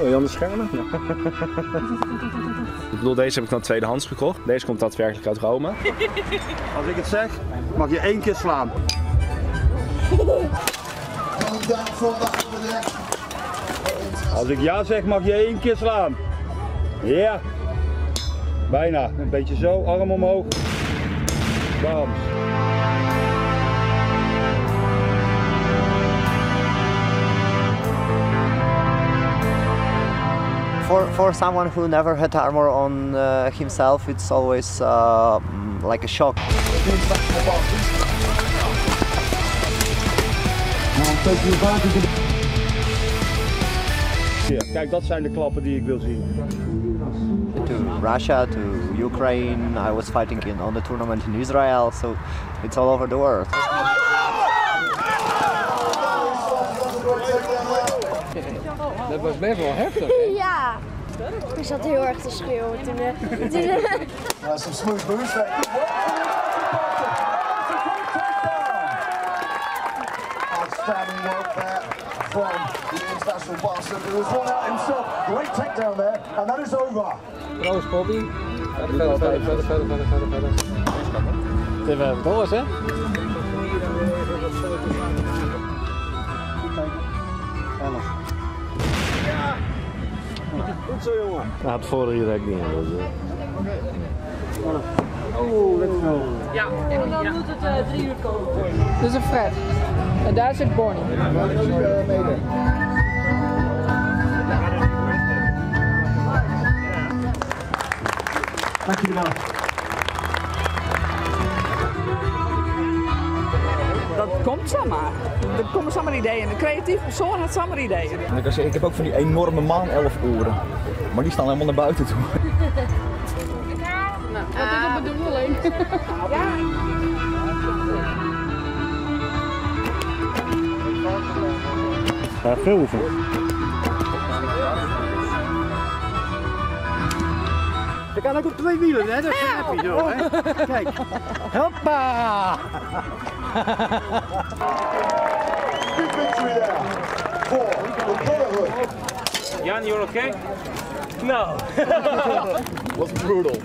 Oh, Jan de Schermen? Ik bedoel, deze heb ik dan tweedehands gekocht. Deze komt daadwerkelijk uit Rome. Als ik het zeg, mag je één keer slaan. Als ik ja zeg, mag je één keer slaan. Ja. Bijna. Een beetje zo, arm omhoog. Bam. For someone who never had armor on himself, it's always like a shock. Hier, kijk, dat zijn de klappen die ik wil zien. To Russia, to Ukraine, I was fighting on the tournament in Israel, so it's all over the world. Dat was best wel heftig, hè? Ja, ik zat heel erg te schreeuwen toen. Some smooth moves there. Outstanding work there from the international bastard who has won out himself. Great takedown there, and that is over. Proost, Bobby. Verder, verder, verder, verder, verder, verder, verder. Het is even doos, hè? 11. Ja! Goed zo, jongen. Nou, het vorige hier ik niet in. Oh, let's go. Ja, en dan moet het 3 uur komen. Dit is een Fred. En daar zit Bonnie. Dank jullie wel. Dat komt zomaar. Er komen zomaar ideeën. Een creatief persoon had zomaar ideeën. En ik kan zeggen, ik heb ook van die enorme maan-elf oren. Maar die staan helemaal naar buiten toe. Nou, wat is de bedoeling? Ja. Ja, veel oefenen. Je kan ook op twee wielen, hè? Dat is happy zo, hè? Kijk. Hoppa! Big victory there for the Brotherhood. Jan, you're okay? No. Was brutal.